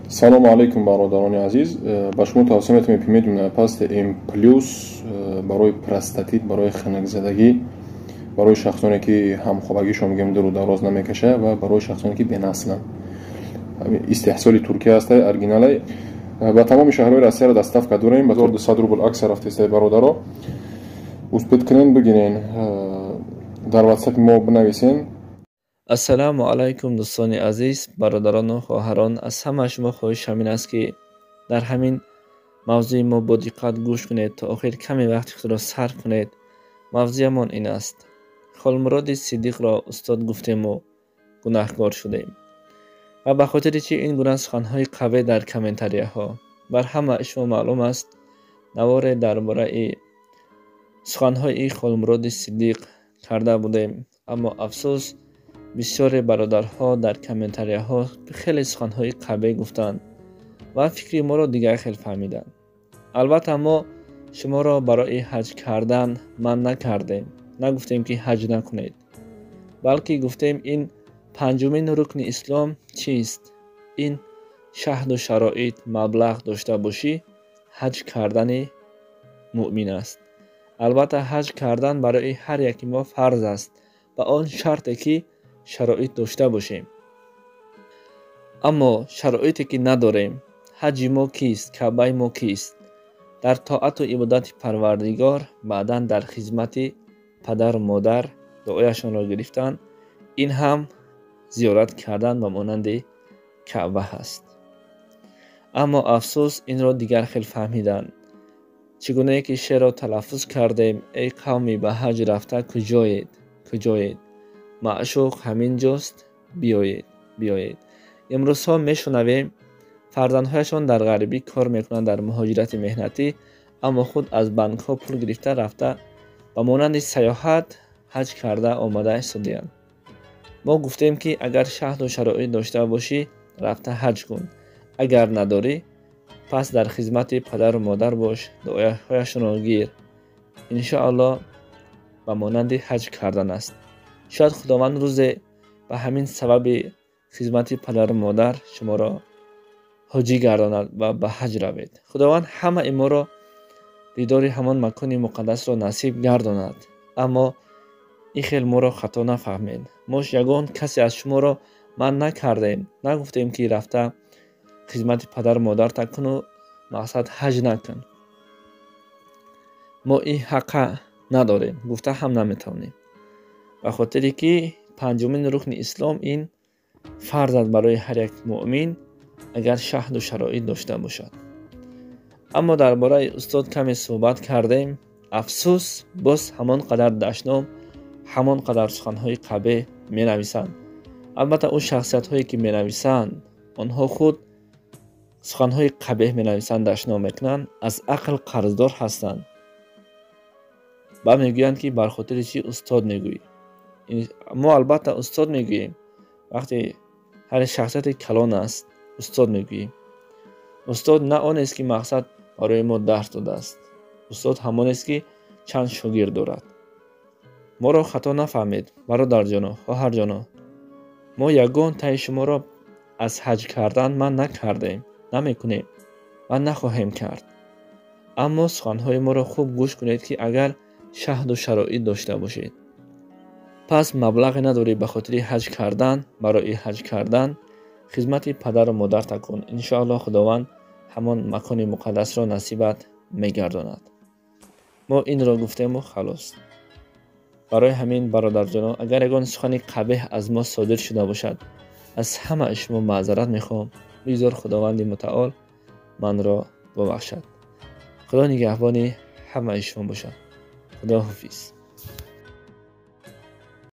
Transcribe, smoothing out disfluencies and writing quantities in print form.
Салому алайкум, бародарони азиз. Ба шумо тавсия метавонем Эпимедиум Паст М плюс барои простатит, барои хунукзадагӣ, барои шахсоне ки ҳамхобагишон, мегӯем, дуру дароз намекаша ва барои шахсоне ки бенасланд. Истеҳсоли Туркия ҳастай, оригиналай. Ба тамоми шаҳрҳои Россияро доставка дорем. Ба 200 рубл акция рафтестай, бародаро. Успеть кунен, бигирен. Дар WhatsApp мо бинависен. Ассалому алайкум, дӯстони азиз, бародарону хоҳарон. Аз ҳама шумо хоҳиш ҳамин аст, ки дар ҳамин мавзӯи мо бо диққат гӯш кунед, то охир каме вақти худро сарф кунед. Мавзӯямон ин аст: Холмуроди Сиддиқро устод гуфтему гунаҳкор шудем. Ва ба хотири чӣ ин гуна суханҳои қавӣ дар комментарияҳо? Бар ҳама шумо маълум аст, наворе дар бораи суханҳои Холмуроди Сиддиқ карда будем, аммо афсӯс, бисёре бародарҳо дар комментарияҳо хеле суханҳои қабеҳ гуфтанд ва фикри моро дигар хел фаҳмиданд. Албатта, мо шуморо барои ҳаҷ кардан манъ накардем, нагуфтем, ки ҳаҷ накунед, балки гуфтем, ин панҷумин рукни ислом чист? Ин шаҳду шароит, маблағ дошта бошӣ, ҳаҷ кардани муъмин аст. Албатта, ҳаҷ кардан барои ҳар яки мо фарз аст, ба он шарте ки шароит дошта бошем. Аммо шароите ки надорем, ҳаҷи мо кист, Каъбаи мо кист? Дар тоату ибодати Парвардигор, баъдан дар хизмати падару модар дуояшонро гирифтан, ин ҳам зиёрат кардан ба монанди Каъба ҳаст. Аммо афсӯс, инро дигар хел фаҳмиданд. Чӣ гунае ки шеърро талаффуз кардем: «Эй қавми ба ҳаҷ рафта, куҷоед, куҷоед? Маъшуқ ҳамин ҷост, биёед, биёед». Имрӯзҳо мешунавем, фарзандҳояшон дар ғарибӣ кор мекунанд, дар муҳоҷирати меҳнатӣ, аммо худ аз банкҳо пул гирифта, рафта, ба монанди сайёҳат ҳаҷ карда омада истодиянд. Мо гуфтем, ки агар шаҳду шароит дошта бошӣ, рафта ҳаҷ кун. Агар надорӣ, пас дар хизмати падару модар бош, дуоҳояшонро гир. Иншоаллоҳ, ба монанди ҳаҷ кардан аст. Шояд Худованд рӯзе ба ҳамин сабаби хизмати падару модар шуморо ҳоҷӣ гардонад ва ба ҳаҷ равед. Худованд ҳамаи моро дидори ҳамон макони муқаддасро насиб гардонад. Аммо ин хел моро хато нафаҳмед. Мо ягон касе аз шуморо манъ накардем, нагуфтем, ки рафта хизмати падару модарта куну, мақсад, ҳаҷ накун. Мо ин ҳаққа надорем, гуфта ҳам наметавонем, ба хотире ки панҷумин рукни ислом ин фарз аст барои ҳар як муъмин, агар шаҳду шароит дошта бошад. Аммо дар бораи устод каме суҳбат кардем, афсӯс, боз ҳамон қадар дашном, ҳамон қадар суханҳои қабеҳ менависанд. Албатта, ӯ шахсиятҳое ки менависанд, онҳо худ суханҳои қабеҳ менависанд, дашном мекунанд, аз ақл қарздор ҳастанд. Ба мегӯянд, ки бар хотири чӣ устод мегӯӣ? Мо албатта устод мегӯем, вақте ҳар шахсияте калон аст, устод мегӯем. Устод на онест, ки, мақсад, барои мо дарс додааст. Устод ҳамонест, ки чанд шогирд дорад. Моро хато нафаҳмед, бародарҷоно, хоҳарҷоно. Мо ягон таи шуморо аз ҳаҷ кардан манъ накардем, намекунем ва нахоҳем кард. Аммо суханҳои моро хуб гӯш кунед, ки агар шаҳду шароит дошта бошед, пас маблағе надорӣ ба хотири ҳаҷ кардан, барои ҳаҷ кардан хизмати падару модарта кун. Иншоаллоҳ, Худованд ҳамон макони муқаддасро насибат мегардонад. Мо инро гуфтему халос. Барои ҳамин, бародарҷоно, агар ягон сухани қабеҳ аз мо содир шуда бошад, аз ҳамаи шумо маъзарат мехоҳам. Бигзор Худованди мутаол манро бубахшад. Худо нигаҳбони ҳамаи шумо бошад. Худо ҳофиз.